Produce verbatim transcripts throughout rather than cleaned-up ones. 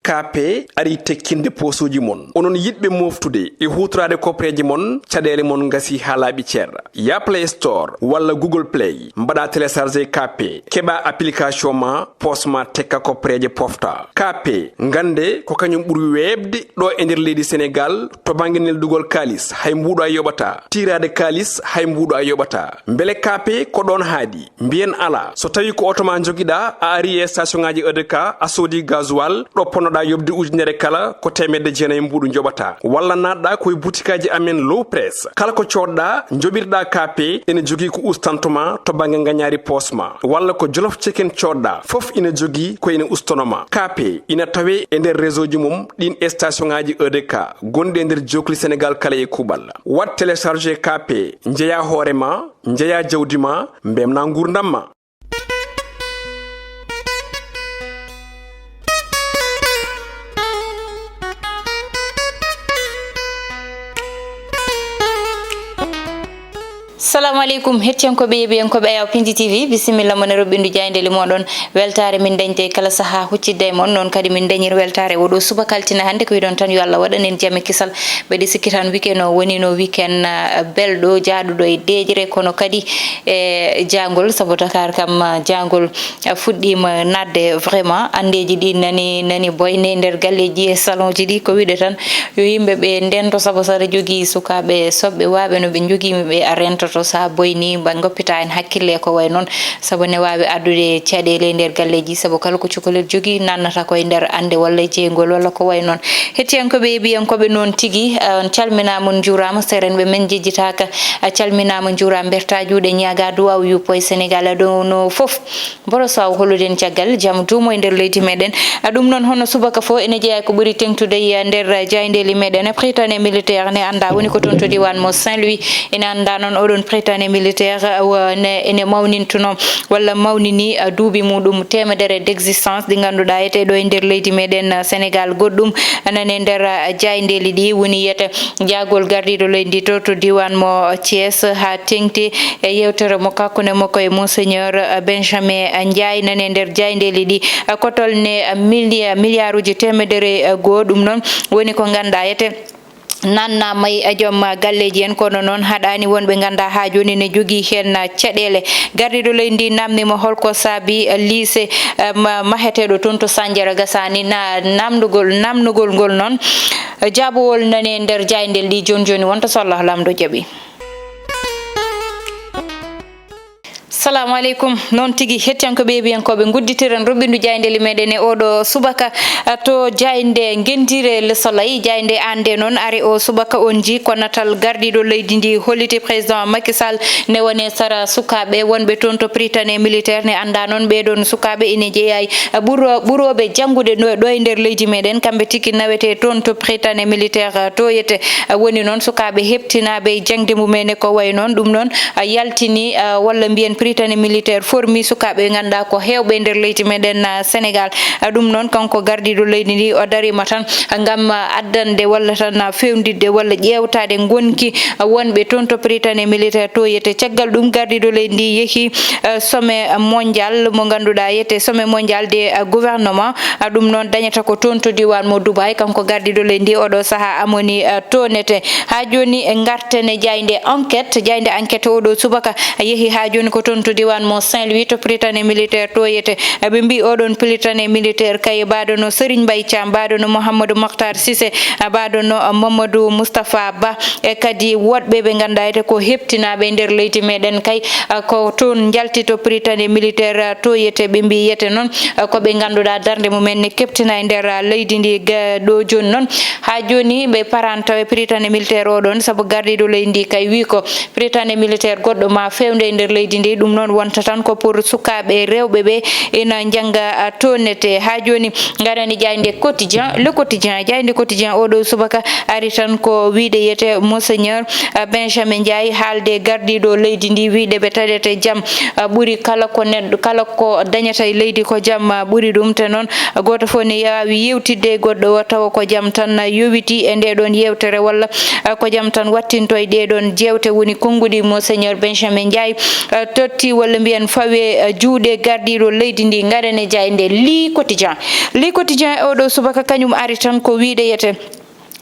K P ari tekkinde poosuuji mon. Onon yiɗɓe mooftude e huutoraade koppareeje mon, caɗeele mon ngasii haa laaɓi cer. Yah Play Store walla Google Play, mbaɗaa télécharger K P, keɓaa application ma, poos ma tekka koppareeje pofta. K P, ngannde ko kañum ɓuri weeɓde ɗo e nder leydi Senegaal to bannge neldugol kaalis, hay mbuuɗo a yoɓataa. Tiiraade kaalis, hay mbuuɗo a yoɓataa. Mbele K P ko ɗoon haaɗi? Mbiyen alaa. So tawii ko oto ma njogiɗaa, a ari e station ŋaaji E D K, a soodi gasoil, ɗo ponnoɗaa yoɓde ujunere kala, ko teemedde jeenayi mbuuɗu njoɓataa. Walla naatɗaa ko e butikaaji amen Low Press. Kala ko coodɗaa, njoɓirɗaa K P, ene jogii ko ustanto ma to bannge ngañaari poos ma. Walla ko Jolof Chicken coodɗaa, fof ina jogii ko ene ustono ma. K P ina tawee e nder réseau ji mum ɗiin e station ŋaaji E D K gonɗi e nder jookli Senegaal kala e kuuɓal. Waɗ télécharger K P, njeyaa hoore ma, njeyaa jawdi ma, mbemnaa nguurndam ma. Salamu aleykum, hettiyankooɓe, yeeɓiyankooɓe Ayaw Pindi T V, bisimilla mon e roɓɓindu jaayndeeli mooɗon. Weltaare min dañta e kala sahaa huccidde e mon, noon kadi min dañir weltaare oɗo subaka altine hannde. Ko wiɗon tan, yo Allah waɗan en jam e kisal. Mbeɗe sikki tan weekend o wonino weekend, ah, belɗo, jaaɗuɗo e deeƴre, kono kadi e jaangol, sabu Dakar kam, ah, jaangol, ah, fuɗɗiima naatde vraiment. Anndeeji ɗi nani, nani boyne e nder galleeji e salon ji ɗi. Ko wiɗe tan, yo yimɓe ɓe ndento, sabu so aɗa jogii sukaaɓe soɓɓe waaɓe no ɓe njogiimi ɓe, a rentoto, so a boyni, mba ngoppita en hakkille e ko way noon, sabu ne waawi addude caɗeele e nder galleeji, sabu kala ko cukalel jogii nannata ko e nder annde walla e jeyngol walla ko way noon. Hettiyankooɓe e ɓiyankooɓe noon tigi, on calminaama, on njuuraama, seerenɓe men njejjitaaka, a calminaama, njuuraama, mbertaa juuɗe, ñaagaa duwaaw, yuppo e Senegaal, a ɗo no fof. Boroso aw holuɗen caggal jam duumo e nder leydi meɗen. A ɗum noon hono subaka fof ene jeeya ko ɓuri teŋtude e nder jaayndeeli meɗen. Prytanée militaire ne annda woni ko toon to diwan mo Saint-Louis. Ene annda noon oɗon prytanée militaire, uh, ne, ene mawnintuno walla mawnini, uh, duuɓi muɗum teemedere d'existence ɗi ngannduɗaa ete ɗo e nder leydi meɗen, uh, Sénégal. Goɗɗum nane nder, uh, jaayndeeli ɗi woni yete jaagol gardiiɗo leydi to, to diwan mo Thiès haa teŋti e yewtere mo kakkune makko e Monseigneur Benjamin Ndiaye. Nane nder jaayndeeli ɗi, ko tolne milli-, miliyaaruuji teemedere goo. Ɗum noon woni ko nganndaa ete nannaama e joom galleeji en, kono noon haɗaani wonɓe nganndaa haa jooni ne jogii heen caɗeele. Gardiiɗo leydi ndi naamniima holko saabi lycée, eh, ma-, maheteeɗo toon to Sandiara gasaani na-, naamndugol, naamnugol ngol noon. Jaabowol nani e nder jaayndeeli ɗi jooni jooni wonta so Allah Laamɗo jaɓi. Salamu aleykum. Noon tigi, hettiyankooɓe e ɓiyankooɓe, ngudditiren roɓɓindu jaayndeeli meɗen e oɗo subaka, a, to jaaynde Ngentire Le Soleil. Jaaynde an nde noon ari o subaka on ji ko natal gardiiɗo leydi ndi holliti président Macky Sall ne wone sara sukaaɓe wonɓe toon to Prytanée militaire. Ne annda noon ɓee ɗoon sukaaɓe ene jeeya e ɓuro-, ɓurooɓe janngude no ɗo e nder leydi meɗen, kamɓe tigi nawete toon to Prytanée militaire, a, toyete. A, woni noon sukaaɓe heɓtinaaɓe e jaŋde mum en e ko way noon. Ɗum noon, a, yaltini, a, walla mbiyen Prytanée militaire formi sukaaɓe ɓe ngannduɗaa ko heewɓe e nder leydi meɗen, a, Sénégal. A, ɗum noon kanko gardiiɗo leydi ndi o dariima tan, a, ngam, a, addande walla tan, a, fewndidde walla ƴeewtaade ngonki, a, wonɓe toon to Prytanée militaire toyete. Caggal ɗum gardiiɗo leydi ndi yehi, a, sommet mondial mo ngannduɗaa yete sommet mondial des, a, gouvernement. A, ɗum noon dañata ko toon to diwan mo Dubai, kanko gardiiɗo leydi ndi oɗo sahaa amoni, a, toonete. Haa jooni e ngarten e jaaynde enquête, jaaynde enquête oɗo subaka yehi haa jooni ko toon to diwan mo Saint-Louis to Prytanée militaire toyete. A, ɓe mbi oɗon Prytanée militaire kay mbaɗono Serigne Mbaye Thiam, mbaɗono Mouhamadou Makhtar Cissé, a, mbaɗono, a, Mamadou Moustapha Ba, e kadi woɗɓe ɓe ngannduɗaa ete ko heɓtinaaɓe e nder leydi meɗen kay, a, ko toon njalti to Prytanée militaire, a, toyete. Ɓe mbi yete noon, a, ko ɓe ngannduɗaa darnde mumen ne keɓtina e nder, a, leydi ndi ga-, ɗo jooni noon. Haa jooni ɓe paranta e Prytanée militaire oɗon, sabu gardiiɗo leydi ndi kay wi ko Prytanée militaire goɗɗo ma fewnde e nder leydi ndi. Ɗum noon wonta tan ko pour sukaaɓe rewɓe ɓe ina njannga, a, toonete. Haa jooni ngarani jaaynde Quotidien, Le Quotidien. Jaaynde Quotidien oɗo subaka ari tan ko wiide yete Monseigneur, a, Benjamin Ndiaye haalde gardiiɗo leydi ndi, wiide ɓe taƴete jam, a, ɓuri kala ko neɗɗo, kala ko dañata e leydi ko jam, a, ɓuri ɗum. Te noon, a, gooto fof ne yaawi yewtidde e goɗɗo o tawa ko jam tan yowiti e nde ɗoon yewtere walla, a, ko jam tan wattinto e ɗe ɗoon jeewte. Woni konnguɗi Monseigneur Benjamin Ndiaye, a, to ti walla mbiyen fawe, eh, juuɗe gardiiɗo leydi ndi. Ngaren e jaaynde Le Quotidien. Le Quotidien e oɗo subaka kañum ari tan ko wiide yete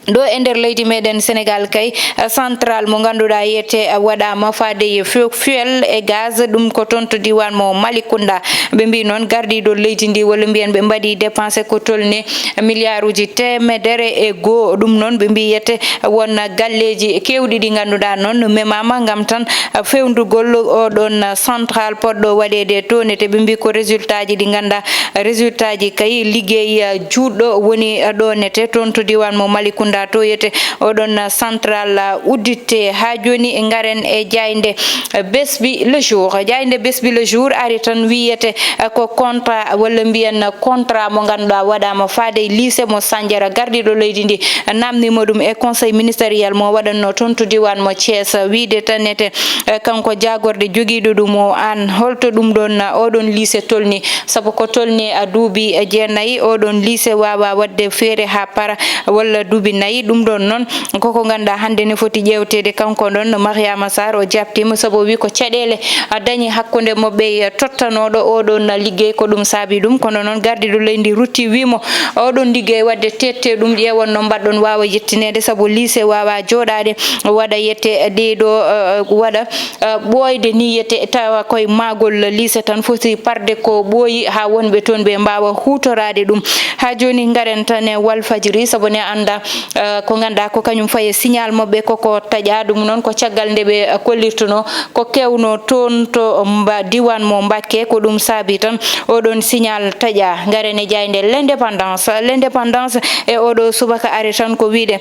ɗo e nder leydi meɗen Sénégal kay, eh, central mo ngannduɗaa yete, eh, waɗaama faade e fu-, fuel e gaz, ɗum ko toon to diiwaan mo Malicounda. Ɓe mbii noon gardiiɗo leydi ndi walla mbiyen ɓe mbaɗi dépensé ko tolni milliard uji teemedere e goo. Ɗum noon ɓe mbii yete won galleeji keewɗi ɗi ngannduɗaa noon memaama ngam tan fewndugol oɗon central poɗɗo waɗeede to nete. Ɓe mbii ko résultat ji ɗi ngannduɗaa, résultat ji kay liggey, eh, juutɗo woni, eh, ɗo nete toon to diiwaan mo Malicounda to yete oɗon central, eh, udditte. Haa jooni ngaren e jaaynde, eh, Besbi le Jour. Jaaynde Besbi le Jour ari tan wiyete, eh, ko contrat walla mbiyen contrat mo ngannduɗaa waɗaama faade e lycée mo Sandiara. Gardiiɗo leydi ndi namnii mo ɗum e conseil ministériel mo waɗatnoo toon to diiwaan mo Thiès. Wiide tan ete, eh, kanko jaagorɗe jogiiɗo ɗum o aan, holto ɗum ɗoon, eh, oɗon lycée tolni? Sabu ko tolni, eh, duuɓi, eh, jeenayi, oɗon lycée waawa waɗde feere haa para walla duuɓi nayi. Ɗum ɗoon noon koko ngannduɗaa hannde ne foti ƴeewteede. Kanko ɗoon Mariama Sarr o jaabtiima sabu o wii ko caɗeele, eh, dañi hakkunde mo ɓe, eh, tottanooɗo oɗon liggey ko ɗum saabi ɗum. Kono noon gardiiɗo leydi ndi rutti wii mo oɗon liggey waɗde tette ɗum ƴeewon no mbaɗɗon waawa yettineede sabu lycée waawa jooɗaade waɗa yette ɗee ɗo, eh, waɗa, eh, ɓooyde ni yette tawa koye maagol lycée tan foti parde ko ɓooyi haa wonɓe toon ɓe mbaawa huutoraade ɗum. Haa jooni ngaren tan e Walfadjri sabu ne annda, eh, ko ngannduɗaa ko kañum faye signal maɓɓe koko taƴaa ɗum noon ko caggal nde ɓe, eh, kollirtunoo ko kewnoo toon to mba-, diiwaan mo Mbakke ko ɗum saabi tan oɗon signal taƴaa. Ngaren e jaaynde L'Indépendance. L'Indépendance e oɗo subaka ari tan ko wiide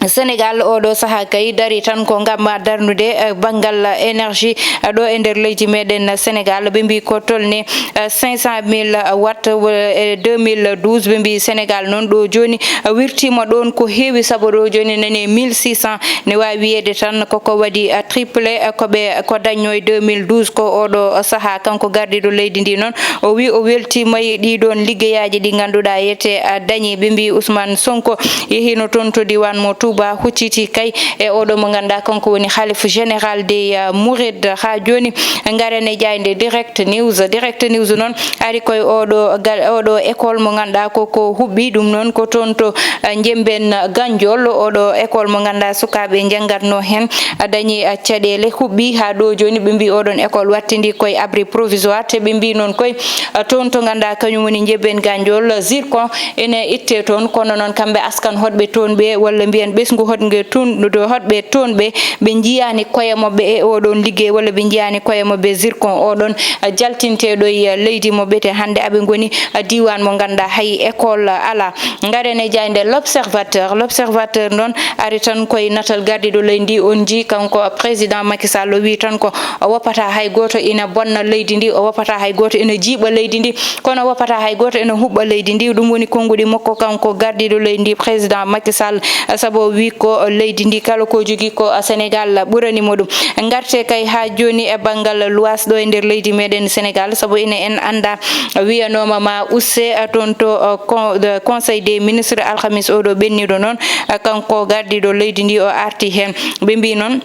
Sénégal oɗo sahaa kay dari tan ko ngam darnude, eh, banngal énergie, eh, ɗo e nder leydi meɗen Sénégal. Ɓe mbii ko tolni, eh, cinq cent mille watt, eh, e deux mille douze. Ɓe mbii Sénégal noon ɗo jooni, eh, wirtiima ɗoon ko heewi sabu ɗo jooni nani mille six cent. Ne waawi wiyeede tan koko waɗi, eh, triple, eh, ko ɓe, ko dañnoo e deux mille douze ko oɗo sahaa. Kanko gardiiɗo leydi ndi noon, o wii o weltiima e ɗii ɗoon liggeyaaji ɗi ngannduɗaa yete, eh, dañi. Ɓe mbii Ousmane Sonko yehiino toon to diiwaan mo Touba, hucciti kay e oɗo mo ngannduɗaa kanko woni Khalif Général des, eh, Mourides. Haa jooni ngaren e jaaynde Direct News. Direct News noon ari koye oɗo gal-, oɗo école mo ngannduɗaa ko, ko huɓɓi ɗum noon ko toon to, eh, Njemben Gandiol. Oɗo école mo ngannduɗaa sukaaɓe njanngatnoo heen, eh, dañi, eh, caɗeele huɓɓi haa ɗo jooni. Ɓe mbii oɗon école wattindi koye abri provisoire, te ɓe mbii noon koye, eh, toon to ngannduɗaa kañum woni Njemben Gandiol, zircon ene itte toon, kono noon kamɓe askan hoɗɓe toon ɓe, walla mbiyen ɓesngu hoɗnge toon, ɗo hoɗɓe toon ɓe, ɓe njiyaani koye maɓɓe e oɗon liggey, walla ɓe njiyaani koye maɓɓe zircon oɗon, eh, jaltinteeɗo e leydi maɓɓe, te hannde aɓe ngoni, eh, diiwaan mo ngannduɗaa hay école alaa. Ngaren e jaaynde L'Observateur. L'Observateur noon ari tan koye natal gardiiɗo leydi ndi, on njii kanko président Macky Sall o wii tan ko o woppataa hay gooto ina bonna leydi ndi, o woppataa hay gooto ina jiiɓa leydi ndi, kono o woppataa hay gooto ina huɓɓa leydi ndi. Ɗum woni konnguɗi makko kanko gardiiɗo leydi ndi, président Macky Sall, sabu o wii ko leydi ndi kala ko jogii ko Sénégal ɓurani mo ɗum. Ngarte kay haa jooni e banngal luwaas ɗo e nder leydi meɗen Sénégal, sabu ina en annda wiyanooma ma usse, eh, toon to, eh, con-, eh, conseil des ministres alhamis oɗo ɓenniɗo noon, eh, kanko gardiiɗo leydi ndi o arti heen. Ɓe mbii noon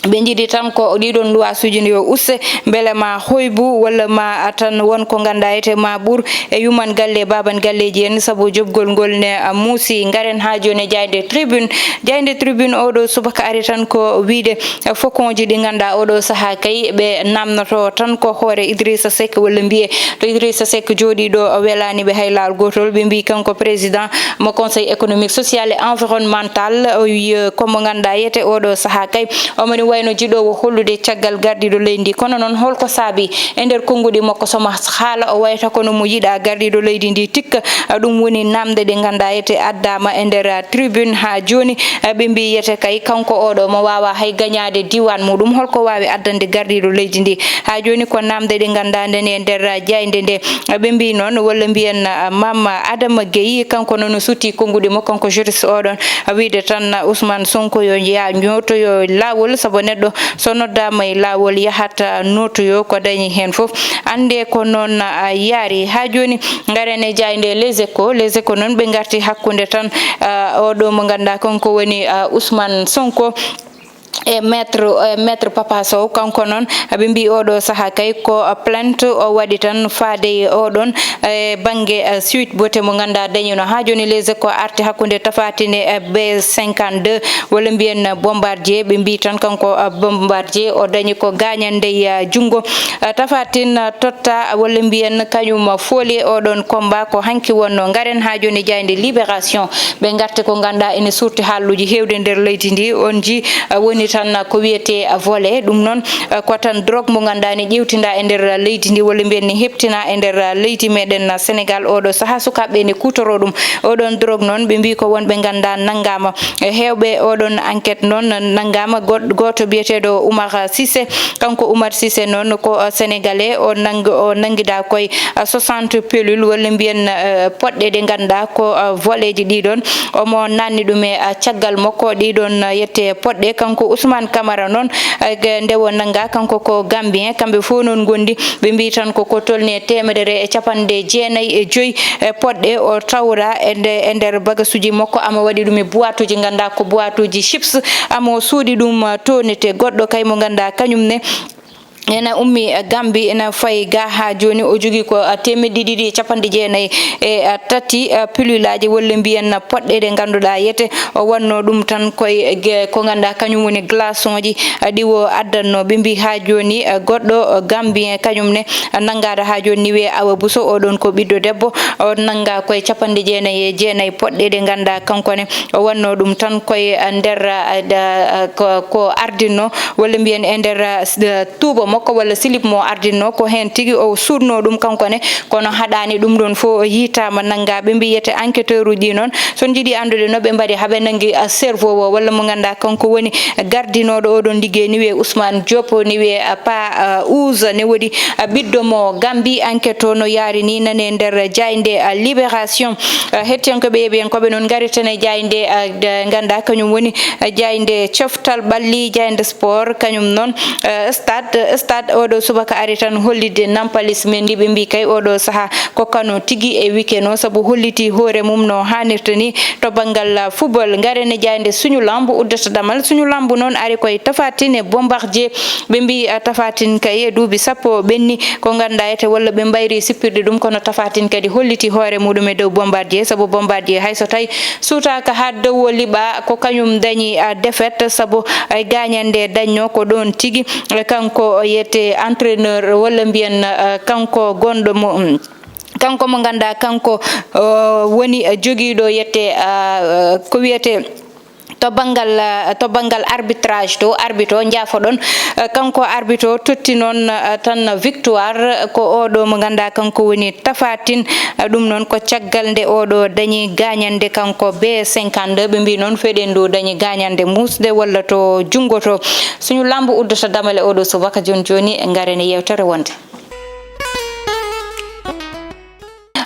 ɓe njiɗi tan ko ɗiɗon luwaasuuji ndi o usse, mbele ma hoybu walla ma tan won ko ngannduɗaa ete ma ɓur e yuman galle e baaban galleeji en, sabu joɓgol ngol ne, ah, muusi. Ngaren haa jooni e jaaynde Tribune. Jaaynde Tribune oɗo subaka ari tan ko wiide, ah, fokonji ɗi ngannduɗaa oɗo sahaa kay ɓe naamnoto tan ko hoore Idrissa Seck, walla mbiye to Idrissa Seck jooɗii ɗo o welaani ɓe hay laawol gootol. Ɓe mbii kanko président mo Conseil économique, social et environnemental, o wiyi, eh, ko mo ngannduɗaa yete oɗo sahaa kay omo ni wayno jiɗoowo hollude caggal gardiiɗo leydi ndi. Kono noon holko saabi e nder konnguɗi makko so ma haala o wayata kono mo yiɗaa gardiiɗo leydi ndi tikka? Ɗum woni naamnde ɗe ngannduɗaa yete addaama e nder, eh, tribune haa jooni. Eh, ɓe mbii yete kay kanko oɗo mo waawa hay gañaade diiwaan muɗum. Holko waawi addande gardiiɗo leydi ndi? Haa jooni ko naamnde ɗe ngannduɗaa nden e nder, eh, jaaynde nde. Eh, ɓe mbii noon walla mbiyen, eh, Mame Adama Gueye, kanko noon o suuti konnguɗi mo, kanko juriste oɗon, eh, wiide tan, eh, Ousmane Sonko yo yaa ñootoyo laawol, sabu neɗɗo so noddaama e laawol yahat, eh, nootoyo ko dañi heen fof. Annde ko noon, eh, yaari. Haa jooni ngaren e jaaynde Les Échos. Les Échos noon ɓe ngarti hakkunde tan, eh, oɗo mo ngannduɗaa kanko woni, eh, Ousmane Sonko. e maître, e maître Papa Sow, kanko noon, ɓe mbi oɗo saha kay ko plainte o waɗi tan faade e oɗon, e bannge, eh, suite bote mo ngannduɗaa dañino. Haa jooni Les Échos arti hakkunde Tapha Tine e B cinquante-deux, walla mbiyen Bombardier. Ɓe mbi tan kanko, eh, Bombardier o dañi ko gaañande e, eh, junngo. Eh, Tapha Tine, eh, totta walla mbiyen kañum fooli oɗon combat ko hanki wonno. Ngaren haa jooni jaaynde Libération. Ɓe ngarti ko ngannduɗaa ene surti haalluuji heewde nder leydi ndi. On ji, eh, woni tan ko wiyetee, eh, volet. Ɗum noon, eh, ko tan drogue mo ngannduɗaa ne ƴeewtindaa e nder leydi ndi, walla mbiyen ne heɓtinaa e nder leydi meɗen Sénégal. Oɗo saha sukaaɓe ne kuutoroo ɗum. Oɗon drogue noon ɓe mbi ko wonɓe ngannduɗaa nanngaama. E heewɓe oɗon enquête noon nanngaama. Goɗ-, gooto biyeteeɗo Oumar Cissé. Kanko Oumar Cissé noon ko, eh, Sénégalais. O nang-, o nanngidaa koye, eh, soixante pilules walla mbiyen, eh, poɗɗe ɗe ngannduɗaa ko, eh, voleeji ɗiɗon. Omo naanni ɗum e, eh, caggal makko ɗiɗon, eh, yette poɗɗe. Kanko Ousmane Camara noon, eh, ge-, nde o nannga, kanko ko Gambien. Kamɓe fof noon ngondi. Ɓe mbi tan ko, ko tolni e teemedere e capanɗe jeenayi e joyi, eh, poɗɗe o tawra e nde-, e nder bagasuji makko. Ama waɗi ɗum e boîte uji, ngannduɗaa ko boîte uji chips. Ama o suuɗi ɗum, eh, toon ete. Goɗɗo kay mo ngannduɗaa kañum ne ena ummi, eh, Gambie, ena fayi ga haa jooni. O jogii ko, eh, teemedde ɗiɗi e capanɗe jeenayi e, eh, tati, eh, pilulaaji walla mbiyen poɗɗe ɗe ngannduɗaa yete o wannoo ɗum tan koye ge-, ko ngannduɗaa kañum woni glaçon ji, eh, ɗi o addannoo. Ɓe mbi haa jooni, eh, goɗɗo, eh, Gambien kañum ne, eh, nanngaade haa jooni ni wiyee Awa Bousso, oɗon ko ɓiɗɗo debbo, o nannga koye capanɗe jeenayi e jeenayi poɗɗe ɗe ngannduɗaa kanko ne o wannoo ɗum tan koye, eh, nder, eh, da-, eh, ko, ko ardinno, walla mbiyen e nder, eh, s-, eh, tuuba makko walla silip mo ardinno, ko heen tigi o suuɗnoo ɗum kanko ne, kono haɗaani ɗum ɗoon fof o yiytaama nannga. Ɓe mbiyete enquêteur uji ɗi noon, so on njiɗi anndude no ɓe mbaɗi haa ɓe nanngi, eh, cerveau o, walla mo ngannduɗaa kanko woni gardinooɗo oɗon liggey, ni wiyee Ousmane Diop, ni wiyee, eh, Pa, eh, Ouza, ne woodi, eh, ɓiɗɗo mo Gambie. Enquête o no yaari ni nane nder jaaynde, eh, Libération. Eh, hettiyankooɓe, yeeɓiyankooɓe noon, ngareten e jaaynde, eh, de ngannduɗaa kañum woni, eh, jaaynde coftal ɓalli, jaaynde sport, kañum noon, eh, stade, stade oɗo subaka ari tan hollitde Nampalis Mendy. Ɓe mbi kay oɗo saha ko kano tigi e weekend o, sabu holliti hoore mum no haanirta ni to banngal, ah, football. Ngaren e jaaynde Suñu Lamb uddata damal. Suñu Lamb noon ari koye Tapha Tine e Bombardier. Ɓe mbi, ah, Tapha Tine kay e duuɓi sappo o ɓenni ko ngannduɗaa ete walla ɓe mbayri sippirde ɗum, kono Tapha Tine kadi holliti hoore muɗum e dow Bombardier, sabu Bombardier hay so tawi suutaaka haa dow o liɓa, ko kañum dañi, ah, défaite, sabu, ah, gaañannde dañno ko ɗoon tigi. Eh, kanko o yiyete entraîneur walla mbiyen, ah, kanko gonɗo mo, mm, kanko mo ngannduɗaa kanko, oh, woni, eh, jogiiɗo yiyete, ah, eh, ko wiyete to banngal, eh, to banngal arbitrage to, arbitre o, njaafoɗon, eh, kanko arbitre o totti noon, eh, tan victoire ko oɗo mo ngannduɗaa kanko woni Tapha Tine. Eh, ɗum noon ko caggal nde oɗo dañi gaañannde kanko B cinquante-deux. Ɓe mbi noon feɗen ndu dañi gaañannde muusde walla to junngo to. Suñu Lamb uddata damal e oɗo subaka. Jooni jooni ngaren e yeewtere wonde.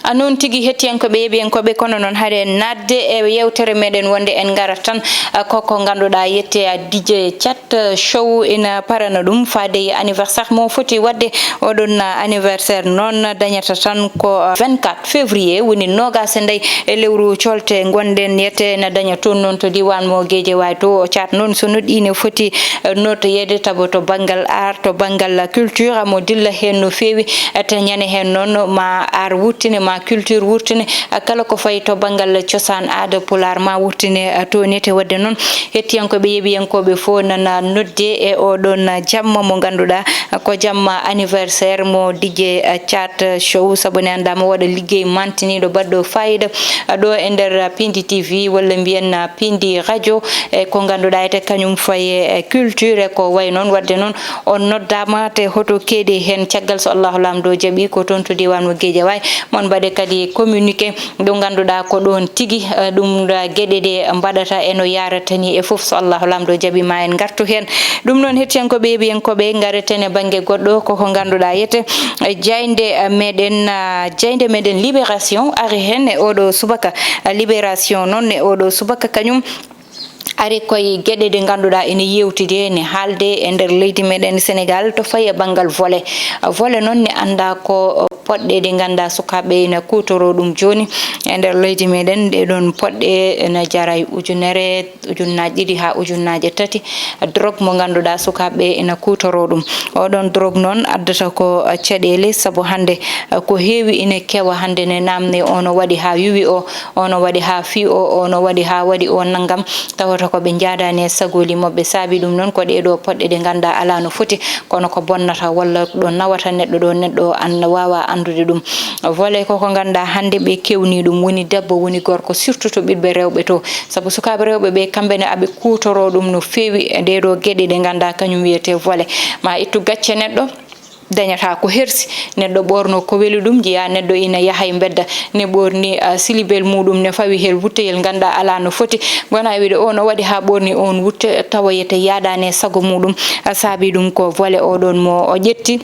A noon tigi, hettiyankooɓe, yeeɓiyankooɓe, kono noon hare naatde e yeewtere meɗen wonde en ngarat tan, a, ko ko ngannduɗaa yiyete, a, D J Chat, a, Show ina parana ɗum faade e anniversaire mo foti waɗde. Oɗon, a, anniversaire noon dañata tan ko, a, vingt-quatre février, woni noogaas e nayi e lewru colte ngonɗen yiyete, na daña toon noon to diiwaan mo Guédiawaye to. O Chat noon so noɗɗii ne foti, a, notoyeede, tawa to banngal art, to banngal culture, amo dilla heen no feewi. Ete ñande heen noon ma art wurtine, ma culture wurtine, kala ko fayi to banngal cosaan aada Pulaar ma wurtine, eh, to nete. Waɗde noon, hettiyankooɓe, yeeɓiyankooɓe fof nana nodde e oɗon jamma mo ngannduɗaa ko jamma anniversaire mo D J Chat Show, sabu ne anndaa mo waɗa liggey mantiniiɗo baɗɗo faayiida, eh, ɗo e nder Pindi T V walla mbiyen, eh, Pindi Radio, e ko ngannduɗaa ete kañum faye, eh, culture e ko way noon. Waɗde noon, on noddaama te hoto keedi heen. Caggal so Allahu Laamɗo jaɓi ko toon to diiwaan mo Guédiawaye, mon mbaɗe kadi communiqué ɗo ngannduɗaa ko ɗoon tigi, eh, ɗum, eh, geɗe ɗe mbaɗata e no yaarata ni e fof. So Allahu Laamɗo jaɓi ma en ngartu heen. Ɗum noon, hettiyankooɓe, yeeɓiyankooɓe, ngareten e bannge goɗɗo, ko ko ngannduɗaa yiyete, eh, jaaynde, eh, meɗen, ah, jaaynde meɗen Libération ari heen e oɗo subaka. Eh, Libération noon e oɗo subaka kañum ari koye geɗe ɗe ngannduɗaa ene yeewtide, ene haalde e nder leydi meɗen Sénégal to fayi e banngal volet. Volet noon ne anndaa ko Poɗɗe ɗe ngannduɗaa sukaaɓe ina kuutoroo ɗum jooni e nder leydi meɗen, ɗee ɗoon poɗɗe ina njaray ujunere, ujunnaaje ɗiɗi haa ujunnaaje tati. Drogue mo ngannduɗaa sukaaɓe ina kuutoroo ɗum. Oɗoon drogue noon addata ko caɗeele, sabu hannde ko heewi ina kewa hannde ne naamne, ono waɗi haa yuwi o, ono waɗi haa fii o, ono waɗi haa waɗi o nanngam, tawata ko ɓe njaadaani e sagooli maɓɓe. Saabi ɗum noon ko ɗee ɗoo poɗɗe ɗe ngannduɗaa alaa no foti, kono ko bonnata walla ɗo nawata neɗɗo ɗo, neɗɗo o an-, waawaa anndude ɗum. Volet ko ko ngannduɗaa hannde ɓe keewni ɗum, woni debbo, woni gorko, surtout to ɓiɓɓe rewɓe to. Sabu sukaaɓe rewɓe ɓe, kamɓe ne aɓe kuutoroo ɗum no feewi e ɗee ɗoo geɗe ɗe ngannduɗaa kañum wiyetee volet. Ma ittu gacce neɗɗo, dañata ko hersi, neɗɗo ɓoorno ko weli ɗum, njiyaa neɗɗo ina yaha e mbedda, ne ɓoorni, ah, silibel muɗum, ne fawi hel wutteyel, ngannduɗaa alaa no foti. Wona e wiide o no waɗi haa ɓoorni oon wutte, tawoyete yahdaani e sago muɗum, ah, saabi ɗum ko volet oɗon mo o ƴetti,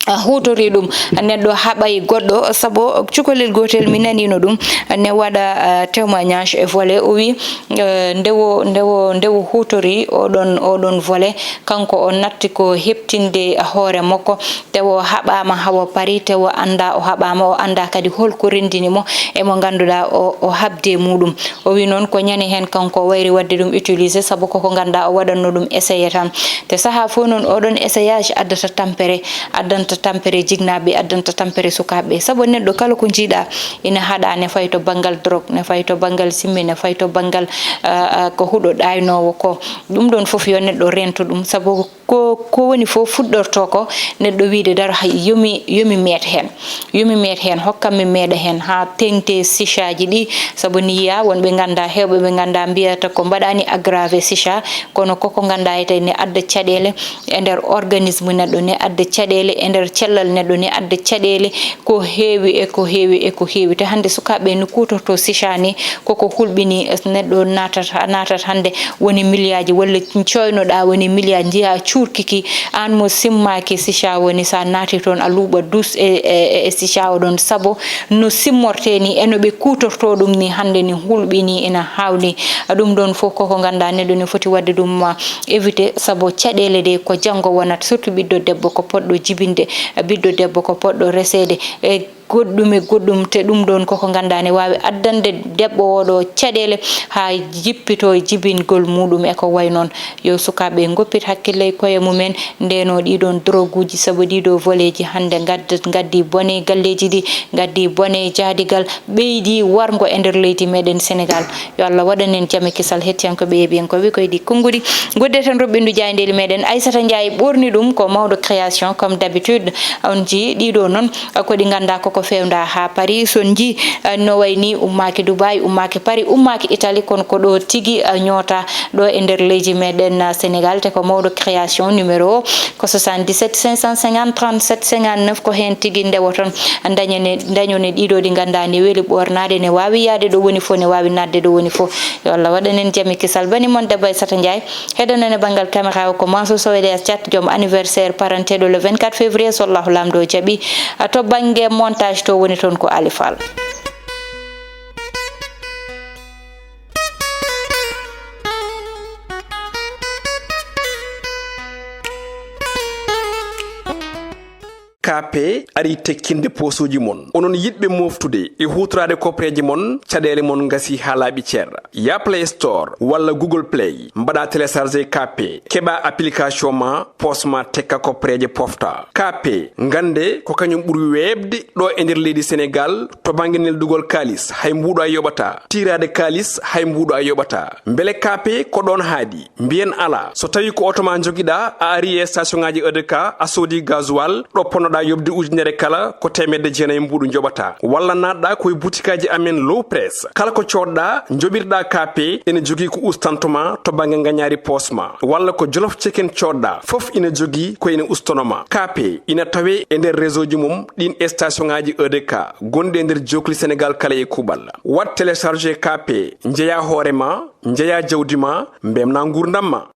ah, huutori ɗum. Neɗɗo haɓay goɗɗo, sabu cukalel gootel mi naniino ɗum, ne waɗa, ah, témoignage e volet, o wi, eh, ndewo, ndewo, ndewo huutori oɗon, oɗon volet, kanko o natti ko heɓtinde hoore makko, tawa o haɓaama hawa pari, tawa o anndaa o haɓaama, o anndaa kadi hol ko renndini mo e mo ngannduɗaa o, o haɓde e muɗum. O wi noon ko ñande heen kanko o wayri waɗde ɗum utilisé, sabu koko ngannduɗaa o waɗatno ɗum essayé tan. Te sahaa fof noon oɗon essayage addata tampere, addanta tampere jinnaaɓe, addanta tampere sukaaɓe. Sabu neɗɗo kala ko njiiɗaa ina haɗa, ne fayi to banngal drogue, ne fayi to banngal simmi, ne fayi to banngal, ah, ah, ko huɗo ɗaaynoowo ko. Ɗum ɗoon fof yo neɗɗo reento ɗum, sabu ko, ko woni fof fuɗɗorto ko neɗɗo wiide daro hay yomi, yomi meet heen. Yomi meet heen, hokkam mi meeɗa heen haa teŋti sicaaji ɗi, sabu ni yiyaa wonɓe ngannduɗaa, heewɓe ɓe ngannduɗaa mbiyata ko mbaɗaani aggravé sica, kono koko ngannduɗaa ete ne adda caɗeele e nder organisme neɗɗo, ne adda caɗeele e nder cellal neɗɗo, ne adda caɗeele ko heewi e ko heewi e ko heewi. Te hannde sukaaɓe no kuutorto sica ni, koko hulɓini neɗɗo natat, natat hannde woni miliyaaji, walla coynoɗaa woni miliyaaji, njiyaa cuurki ki, aan mo simmaaki sica woni so a naati toon a luuɓa dus e, e, e sica o ɗon, sabu no simmortee ni e no ɓe kuutorto ɗum ni hannde ni hulɓini ina haawni. Ɗum ɗoon fof koko ngannduɗaa neɗɗo ne foti waɗde ɗum, ah, évité, sabu caɗeele ɗe ko janngo wonat, surtout ɓiɗɗo debbo ko poɗɗo jibinde, ɓiɗɗo debbo ko poɗɗo reseede. E goɗɗum e goɗɗum, te ɗum ɗoon koko ngannduɗaa ne waawi addande debbo oo ɗoo caɗeele haa jippito e jibingol muɗum e ko wayi noon. Yo sukaaɓe ngoppit hakkille e koye mumen, ndeenoo ɗii ɗoon droguuji, sabu ɗii ɗoo voleeji hannde ngadd-, ngaddii bone e galleeji ɗi, ngaddii bone e jaadigal, ɓeydii warngo e nder leydi meɗen Senegaal. Yo Allah waɗan en jam e kisal, hettiyankooɓe, yeeɓiyankooɓe, ko e ɗii konnguɗi. Ngoddeten roɓɓindu jaayndeeli meɗen Aissata Ndiaye ɓoorni ɗum ko Mawɗo Création, comme d'habitude. On njii ɗii ɗoo noon ko ɗi ngannduɗaa koko feewndaa haa Paris. So on njii, eh, no wayi ni ummaaki Dubaï, ummaaki Paris, ummaaki Italie, kono ko ɗoo tigi, eh, ñoota ɗoo e nder leydi meɗen, eh, Senegaal, te ko Mawɗo Création numéro o ko soixante-dix-sept cinq cent cinquante trente-sept cinquante-neuf, ko heen tigi ndewoton, ndañone, ndañone ɗii ɗoo ɗi ngannduɗaa ne weli ɓoornaade, ne waawi yahde ɗo woni fof, ne waawi naatde ɗo woni fof. Yo Allah waɗan en jam e kisal. Bani mon debbo Aissata Ndiaye, heɗonon e banngal caméra o ko Mansour Sow Elias Thiat, joom anniversaire parenteɗo le vingt-quatre février, so Allahu Laamɗo jaɓi. A to bannge montage to woni toon ko Ali Fall. K P arii tekkinde poosuuji mon. Onon yiɗɓe mooftude e huutoraade kopreeje mon, caɗeele mon ngasii haa laaɓi cer. Yaa Play Store walla Google Play, mbaɗaa télécharger K P, keɓaa application ma, poos ma tekka kopreeje pofta. K P, ngannde ko kañum ɓuri weeɓde ɗo e nder leydi Senegaal to bannge neldugol kaalis, hay mbuuɗo a yoɓataa. Tiiraade kaalis, hay mbuuɗo a yoɓataa. Mbele K P ko ɗoon haaɗi? Mbiyen alaa. So tawii ko oto ma njogiɗaa, a arii e station ŋaaji E D K, a soodii gasoil, ɗo ponnoɗaa yoɓde ujunere kala, ko teemedde jeenayi mbuuɗu njoɓataa. Walla naatɗaa ko e butikaaji amen Low Press. Kala ko coodɗaa, njoɓirɗaa K P, ene jogii ko ustanto ma to bannge ngañaari poos ma. Walla ko Jolof Chicken coodɗaa, fof ina jogii ko ina ustono ma. K P ina tawee e nder réseau ji mum ɗiin e station ŋaaji E D K gonɗi e nder jookli Senegaal kala e kuuɓal. Waɗ télécharger K P, njeyaa hoore ma, njeyaa jawdi ma, mbeltinaa nguurndam ma.